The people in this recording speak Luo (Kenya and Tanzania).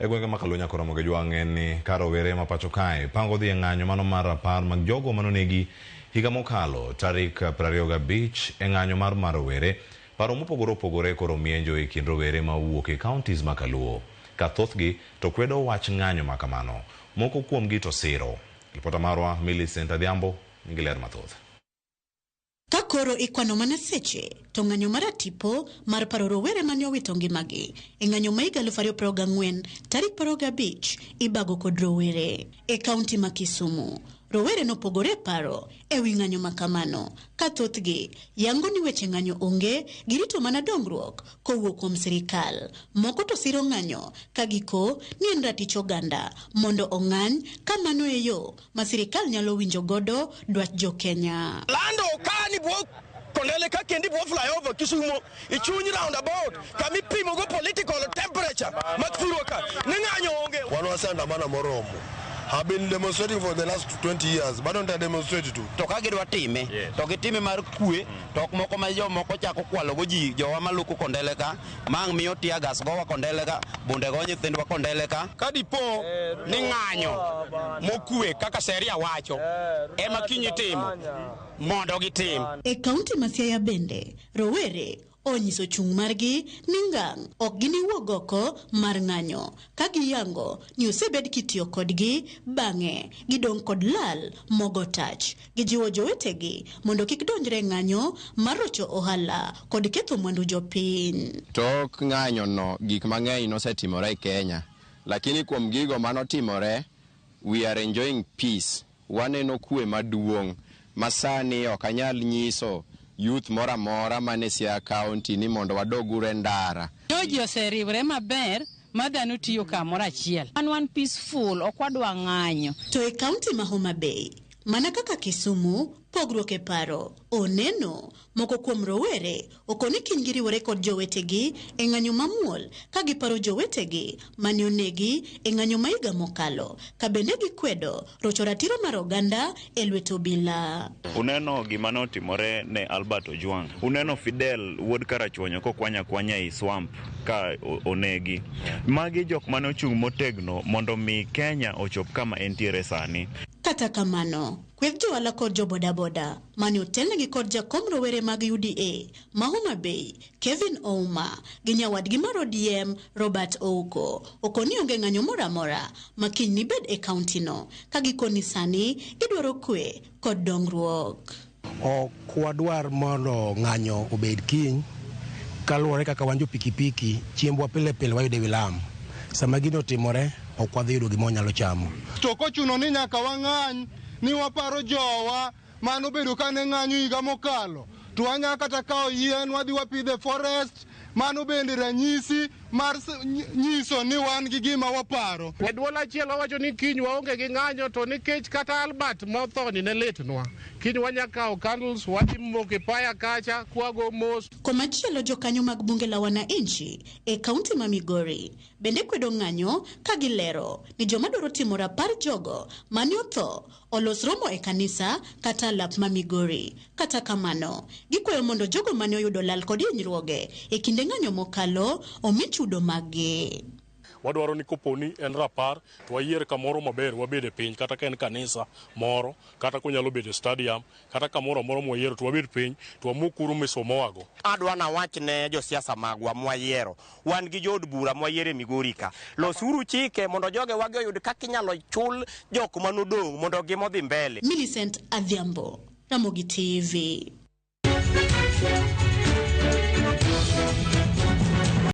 E gwenge ma Kaluo nyaka Ramogi Jwang' en ni ka rowere ma pacho kae pango dhi e ng'anyo mano mar rapar mag jogo manonegi higa mokalo tarik 25 e ng'anyo mar rowere. Paro mopogore opogore koro mienjo e kind rowere ma owuok e counties ma Kaluo. Ka thothgi to kwedo wach ng'anyo ma kamano. Moko kuomgi to siro. Ripota marwa Millicent Adhiambo nigi ler mathoth. Ka koro ikwano mana seche, to ng'anyo mar atipo mar paro rowere mane owito ngimagi e ng'anyo ma higa 2024 tarik 25 ibago kod rowere. E kaunti ma Kisumu, rowere nopogore e paro e wi ng'anyo ma kamano, ka thothgi yango ni weche ng'anyo onge, girito mana dongruok kowuok kuom sirikal. Moko to siro ng'anyo ka giko ni en ratich oganda mondo ong'any ka mano e yo ma sirikal nyalo winjo godo dwach jo Kenya. Lando ka ni bwo Kondele ka kendi bwo flyover Kisumo e chuny roundabout kama ipimo go political temperature mag thurwa ka ni ng'anyo onge. Wan waseandamana moromo. Have been demonstrating for the last 20 years. Bado nita demonstrate tu. To ka gidwa time, to gitime mar kwe, to ok moko ma jomoko chako kwalo go ji, jowa maluko Kondele ka, mang' miyo tear gas gowa Kondele ka, bunde go nyithindwa Kondele ka. Ka dipo ni ng'anyo mokwe kaka sheria wacho ema kiny itimo mondo gitim. E kaunti ma Siaya bende, rowere onyiso chung' margi ni ngang' ok giniwuog oko mar ng'anyo ka giyango ni osebed kitiyo kodgi bang'e gidong' kod lal mogo tach. Gijiwo jowetegi mondo kik donjre e ng'anyo mar rocho ohala kod ketho mwandu jopiny. Tok ng'anyo no gik mang'eny nosetimore e Kenya, lakini kuom gigo manotimore, we are enjoying peace. Waneno kwe maduong' ma sani ok anyal nyiso youth moro amora man e Siaya County ni mondo wadog uru e ndara. To ji oseriwre maber ma dhano tiyo kamoro achiel. Wan wan peaceful, ok wadwa ng'anyo. To e kaunti ma Homa Bay, mana kaka Kisumu, pogruok e paro oneno. Moko kuom rowere okoni kiny giriwore kod jowetegi e ng'anyo mamuol ka giparo jowetegi mane onegi e ng'anyo ma higa mokalo, ka bende gikwedo rocho ratiro mar oganda e lwet obila. Uneno gima notimore ne Albert Ojwang. Uneno Fidel wuod Karachuonyo kokwanya akwanya ei swamp ka onegi. Magi jok mane ochung' motegno mondo mi Kenya ochop kama entiere sani. Kata kamano, kweth johala kod jo bodaboda mane otelnegi kod jakom rowere mag UDA ma Homa Bay, Kevin Ouma, gi nyawadgi mar ODM Robert Ouko, okoni onge ng'anyo moro amora ma kiny nibed e kaunti no, ka gikoni sani gidwaro kwe kod dongruok. Ok wadwar mondo ng'anyo obed kiny, kaluwore kaka wan jo pikipiki, chiembwa pile pile wayudo e wi lam. Sama gino otimore, ok wadhi yudo gima wanyalo chamo. To kochuno ni nyaka wang'any ni waparo jowa mano bedo kane ng'anyo higa mokalo, to wanya kata kawo yien wadhi wapidhe forest, mano bende ranyisi mar nyiso ni wan gi gima waparo. E duol achiel wawacho ni kiny waonge gi ng'anyo, to nikech kata Albert mothoni ne litnwa, kiny wanya kawo candles wadhi moko e paya kacha kwago mos. Komachielo jokanyo mag bunge la wananchi e kaunti ma Migori bende kwedo ng'anyo ka gilero ni joma dwaro timo rapar jogo mane otho olos romo e kanisa kata alap ma Migori. Kata kamano, gikwayo mondo jogo mane oyudo lal kod hinyruoge e kinde ng'anyo mokalo omi chudo maggi. Wadwaro ni koponi en rapar to wayier kamoro maber wabed e piny, kata ka en kanisa moro, kata konyalo bedo e stadium, kata kamoro amora mwayiero to wabed piny to wamok uru misomowago. Adwa nawach ne josiasa magwa mwayiero, wan gi jood bura mwayiero e Migori ka, losuru chike mondo joge wagi oyud kaka inyalo chul jok manodong' mondo ngima odhi mbele. Millicent Adhiambo, Ramogi TV.